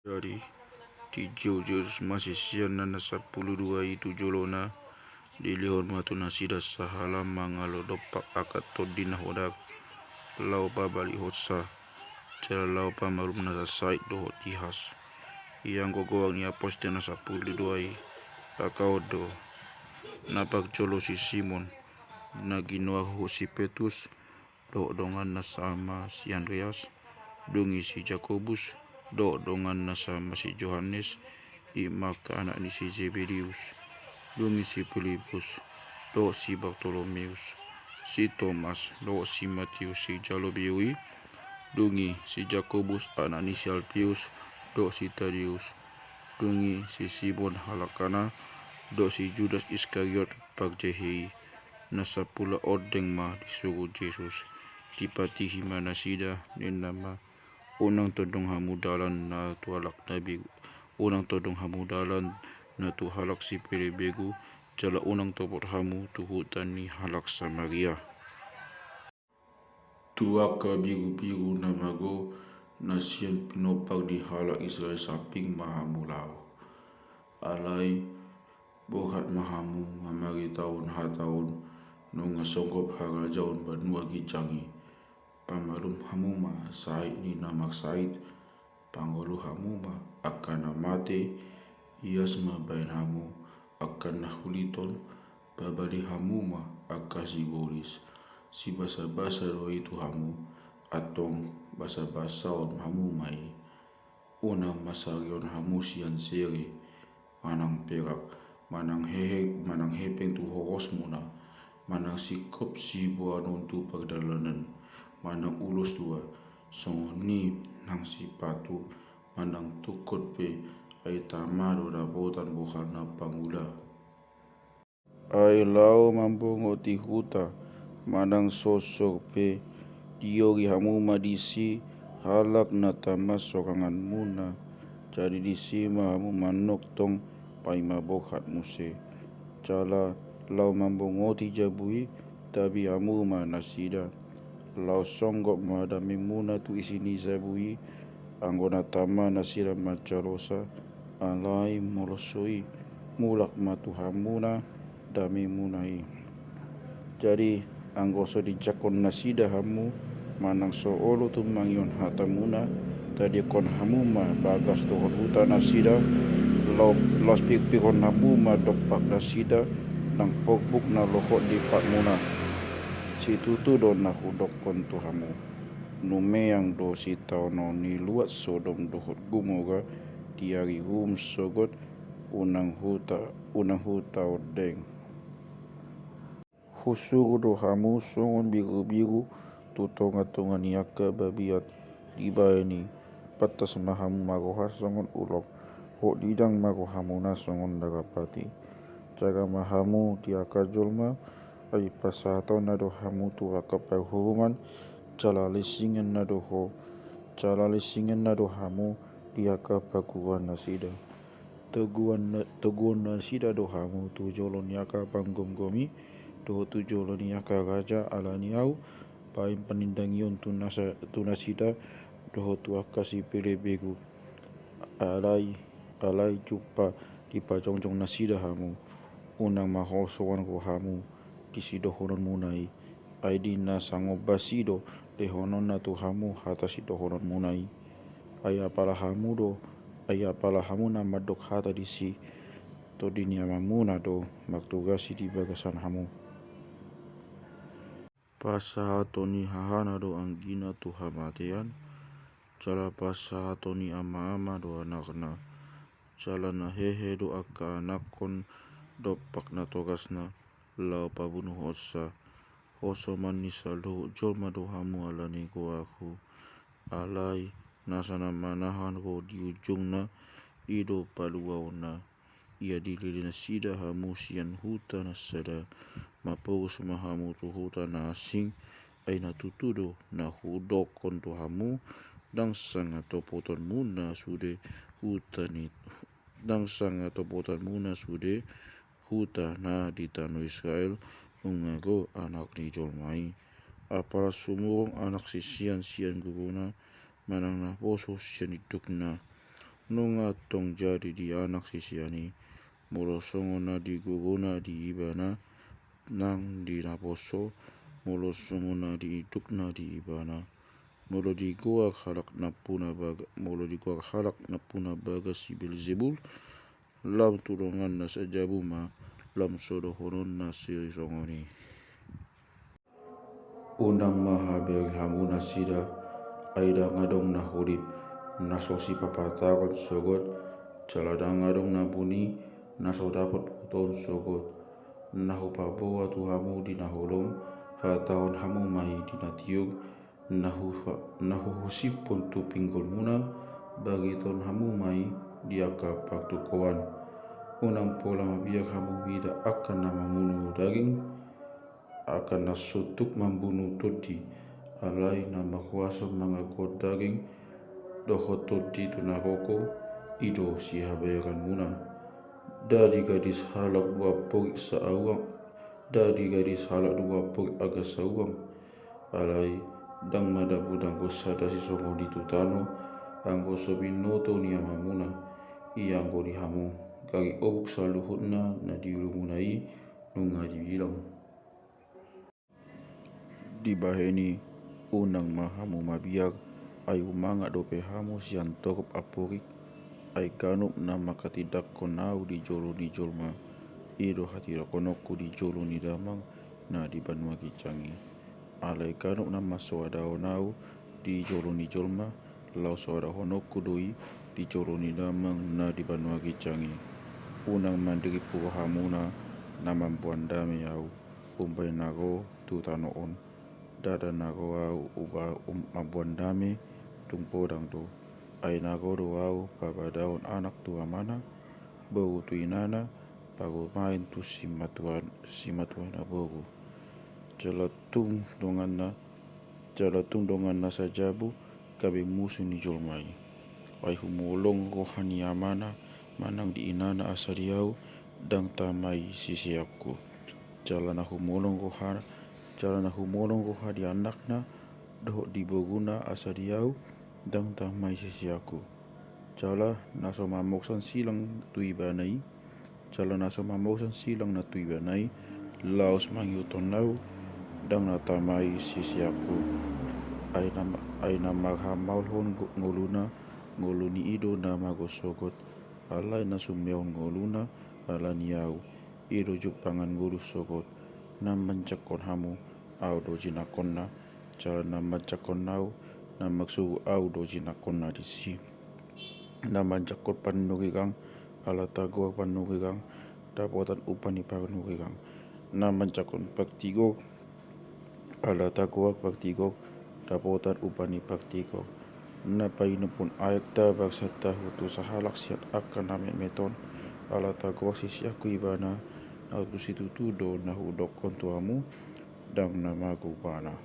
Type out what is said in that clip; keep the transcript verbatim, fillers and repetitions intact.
Jadi, dijou Jesus ma sisianna na sampulu dua i tu jolona, dilehon ma tu nasida sahala mangalo dompak angka tondi na hodak, laho pabalihonsa, jala laho pamalum nasa sahit dohot tihas. Ianggo goar ni apostel na sampulu dua i, angka on do, na parjolo si Simon, na ginoarhon si Petrus, dohot donganna sama si Andreas, dung i si Jakobus, dohot donganna sama si Johannes, i ma angka anak ni si Sebedius, dung i si Pilipus, dohot si Bartolomeus, si Tomas, dohot si Mateus si jalo beru i, dung i si Jakobus anak ni si Alpius, dohot si Tadeus, dung i si Simon halak Kana, dohot si Judas Iskariot parjehe i. Na sampulu ondeng ma disuru Jesus. Dipatihi ma nasida, ninna ma: Unang tondong hamu dalan na tu halak na beru, unang tondong hamu dalan na tu halak sipelebegu, jala unang topot hamu tu huta ni halak Samaria. Tu angka birubiru na mago na sian pinompar ni halak Israel samping ma hamu laho. Alai borhat ma hamu mamaritahon hata on nunga songgop harajaon banua ginjang i. Pamalum hamu ma sahit ni na marsahit, pangolu hamu ma angka na mate, ias ma baen hamu angka na hulit on, pabali hamu ma angka sibolis. Sibasabasa do i tu hamu, antong basabasaon hamu ma i. Unang masarihon hamu sian sere, manang perak, manang hehe, manang hepeng tu horosmuna, manang singkop siboanon tu pardalanan, manang ulos tua, songon i nang sipatu, manang tungkot pe, ai tama do dapotan bohal na pangula. Ai laho mambongoti huta, manang sosor pe, diori hamu ma disi halak na tama soranganmuna. Jadi disi ma hamu manongtong paima borhat muse. Jala laho mambongoti jabu i, tabi hamu ma nasida. Laho songgop ma damemuna tu isi ni jabu i, anggo na tama nasida manjalosa. Alai molo so i, mulak ma tu hamuna damemuna i. Jadi, anggo so dijangkon nasida hamu, manang so olo tummangihon hatamuna, tadingkon hamu ma bagas dohot huta nasida, laos, laos pirpirhon hamu ma dompak nasida, nang orbuk na lohot di patmuna. Situtu do na hudokkon tu hamu. Numeang do sitaonon ni luat Sodom dohot Gomora di ari uhum sogot, unang huta, unang huta ondeng. Husuru do hamu songon birubiru tu tongatonga ni angka babiat, dibahen i, pantas ma hamu maroha songon ulok, hot didang ma rohamuna songon narapati. Jaga ma hamu di angka jolma, ai pasahatonanna do hamu tu angka parhuruman, jala lesinganna do ho, jala lesinganna do hamu di angka parguruan nasida. Toguon na-, toguon nasida do hamu tu jolo ni angka panggomgomi, dohot tu jolo ni angka raja ala ni ahu, bahen panindangion tu nasa-, tu nasida, dohot tu angka sipelebegu. Alai, alai jumpa dipajongjong nasida hamu, unang ma hosoan rohamu di sidohononmuna i. Ai di na sangombas i do lehononna tu hamu hata sidohononmuna i. Ai apala hamu do, ai apala hamu na mandok hata disi, tondi ni amamuna do martugas i di bagasan hamu. Pasahaton ni hahana do anggina tu hamatean, jala pasahaton ni amaama do anakna, jala na hehe do angka anakkon dompak natogasna, laho pabunuhonsa. Hosoman ni saluhut jolma do hamu ala ni goarhu. Alai nasa na manahan ro di ujungna, i do paluaonna. Ia dilele nasida hamu sian huta na sada, maporus ma hamu tu huta na asing. Ai na tutu do na hudokkon tu hamu, ndang sanga topotonmuna sude huta ni, ndang sanga topotonmuna sude huta na di tano Israel, nunga ro Anak ni jolma i. Apala sumurung anak sisean sian guruna, manang naposo sian indukna, Nunga tong jadi di anak sisean i, molo songon na di gogona di ibana nang di naposo, molo songon na di indukna di ibana. Molo digoar halak nampuna baga, molo digoar halak nampuna bagas si Belzebul, lam tu donganna sajabu ma, lam so dohononna sisongon i. Unang ma habereng hamu nasida, ai ndang adong na holip na so sipapataron sogot, jala ndang adong na buni na so dapot botoon sogot. Na hupaboa tu hamu di na holom, hatahon hamu ma i di na tiur, na hu-, na huhosiphon tu pinggolmuna, bagitahon hamu ma i di angka partukoan. Unang pola mabiar hamu mida angka na mamunu daging, angka na suntuk mambunu tondi, alai na marhuaso mangagohon daging dohot tondi tu naroko, i do sihabaeranmuna. Nda digadis halak dua porik saauang, nda digadis halak dua porik angga saauang. Alai ndang madabu danggo sada sisongon i tu tano, anggo so binoto ni amamuna, ianggo di hamu, gari obuk saluhutna na di ulumuna i nunga dibilang. Dibahen i, unang ma hamu mabiar, ai humangat dope hamu sian torop amporik, ai ganup na manghatindanghon ahu di jolo ni jolma, i do hatindanghononku di jolo ni damang na di banua ginjang i. Alai ganup na mansoadahon ahu di jolo ni jolma, laos soadahononku do i di jolo ni damang na di banua ginjang i. Unang mandiriphon rohamuna na mamboan dame ahu, umbahen na ro tu tano on. Ndada na ro ahu uba-, um, mamboan dame, tung podang do. Ai na ro do ahu papadaon anak tu amana, boru tu inana, parumaen tu simatua-, simatuana boru. Jala tung donganna, jala tung donganna sajabu, gabe musu ni jolma i. Ai humolong roha ni amana manang di inana asa di ahu, ndang tama i siseanku. Jala na humolong roha, jala na humolong roha di anakna dohot di boruna asa di ahu, ndang tama i siseanku. Jala na so mamorsan silang tu ibana i, jala na so mamorsan silang na tu ibana i, laos mangihuthon ahu, ndang na tama i siseanku. Ai na, ai na marhamaolhon ngo-, ngoluna, ngolu ni i do na mago sogot. Alai na sumeon ngoluna ala ni ahu, i do jumpangan ngolu sogot. Na manjangkon hamu, ahu do jinangkonna, jala na manjangkon ahu, na marsuru ahu do jinangkonna disi. Na manjangkon parnurirang, ala tagoar parnurirang, dapotan upa ni parnurirang. Na manjangkon partigor, ala tagoar partigor, dapotan upa ni partigor. Na painumhon aek da barsanta hutu sahalak sian angka na metmet on, ala tagoar siseanku ibana, ahu tu situtu do na hudokhon tu hamu, ndang na mago ibana.